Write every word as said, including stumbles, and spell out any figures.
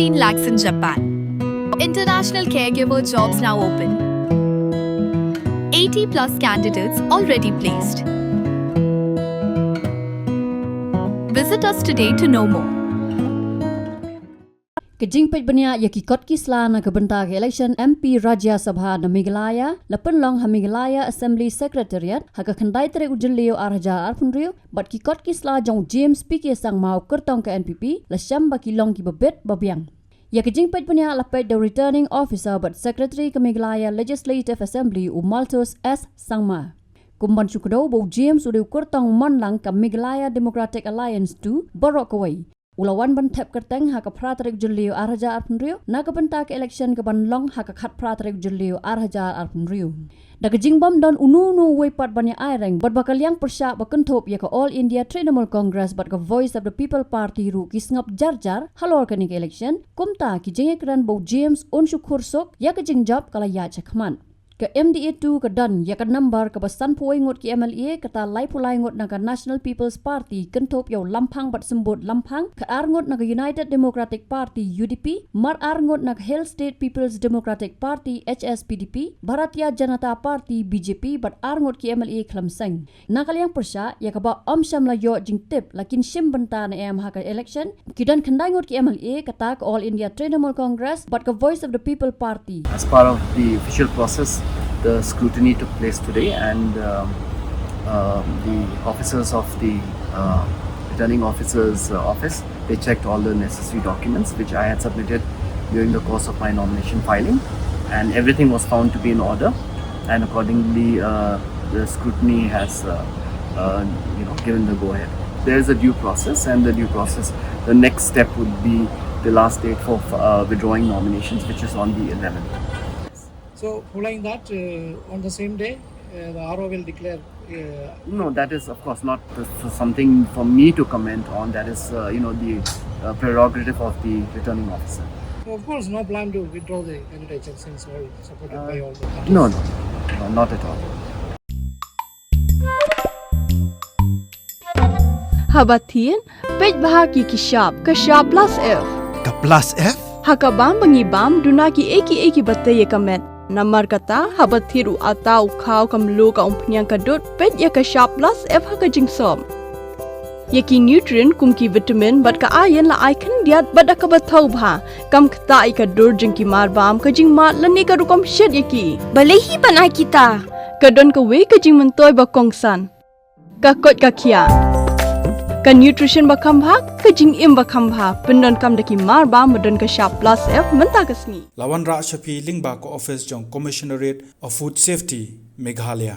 fifteen lakhs in Japan. International caregiver jobs now open. eighty plus candidates already placed. Visit us today to know more. Ka jingpeit bniah ïa ki kot ki sla na ka bynta ka election M P Rajya Sabha na Meghalaya la pynlong ha Meghalaya Assembly Secretariat ha ka khyndai tarik u Jylliew ar hajar arphew hynriew, bad ki kot ki sla jong u James P K Sangma u kyrtong ka N P P la shem ba ki long kiba bit ba biang. Ïa ka jingpeit bniah la peit da u Returning Officer bad Secretary ka Meghalaya Legislative Assembly u Malthus S Sangma. Kum ban shu kdew ba u James u dei u kyrtong manlang ka Meghalaya Democratic Alliance two baroh kawei, u la wan ban thep kyrteng ha ka phra tarik Jylliew ar hajar arphew hynriew na ka bynta ka election ka ban long ha ka khatphra tarik Jylliew ar hajar arphew hynriew. Da ka jingbym don uno uno uwei pat ban ïa aireng, bad ba ka liang pyrshah ba kynthup ïa ka All India Trinamool Congress bad ka Voice of the People Party ruh ki sngap jar jar halor kane ka election, kumta ki jingïakren ba u James un shu khursuk ïa ka jingjop ka la ïaid shakhmat. Ka M D A two ka don ïa ka number kaba sanphew wei ngut ki M L A, kata laiphew lai ngut na ka National People's Party, kynthup ïa u Lamphang bad Symbud Lamphang, khatar ngut na ka United Democratic Party, U D P, mar ar ngut na ka Hill State People's Democratic Party, H S P D P, Bharatiya Janata Party, B J P, bad ar ngut ki M L A khlem seng. Na ka liang pyrshah, ïa kaba ym shym la ïoh jingtip la kin shim bynta ne em ha ka election, ki don khyndai ngut ki M L A, kata ka All India Trinamool Congress bad ka Voice of the People Party. As part of the official process, the scrutiny took place today, and um, um, the officers of the uh, returning officer's uh, office, they checked all the necessary documents which I had submitted during the course of my nomination filing, and everything was found to be in order, and accordingly, uh, the scrutiny has, uh, uh, you know, given the go-ahead. There is a due process, and the due process, the next step would be the last date for uh, withdrawing nominations, which is on the eleventh. So, following that, uh, on the same day, uh, the R O will declare. Uh, No, that is, of course, not uh, s- something for me to comment on. That is, uh, you know, the uh, prerogative of the returning officer. So, of course, no plan to withdraw the candidature since all supported by Uh, all the parties. No, no, no, not at all. Haba thied, peit bha ki ki shap, ka shap plus F. Ka plus F? Ha ka bam ba ngi bam, duna ki ei ki ei kiba tei ïa ka met. Namar kata, haba thied u atta u khaw ka mluh ka umphniang ka dud, peit ïa ka shap plus F ha ka jingsop. Ïa ki nutrient kum ki vitamin bad ka iron la ai khyndiat bad da kaba thaw bha. Kam ktah ïa ka dur jong ki mar bam, ka jingmad lane ka rukom shet ïa ki. Balei hi ban ai kita? Ka don kawei ka jingmyntoi ba kongsan. Ka koit ka khiah. Ka nutrition ba kham bha, ka jingim ba kham bha. Pyndonkam da ki mar bam ba don ka shap plus F mynta ka sngi. La wanrah sha phi lyngba ka office jong Commissionerate of Food Safety, Meghalaya.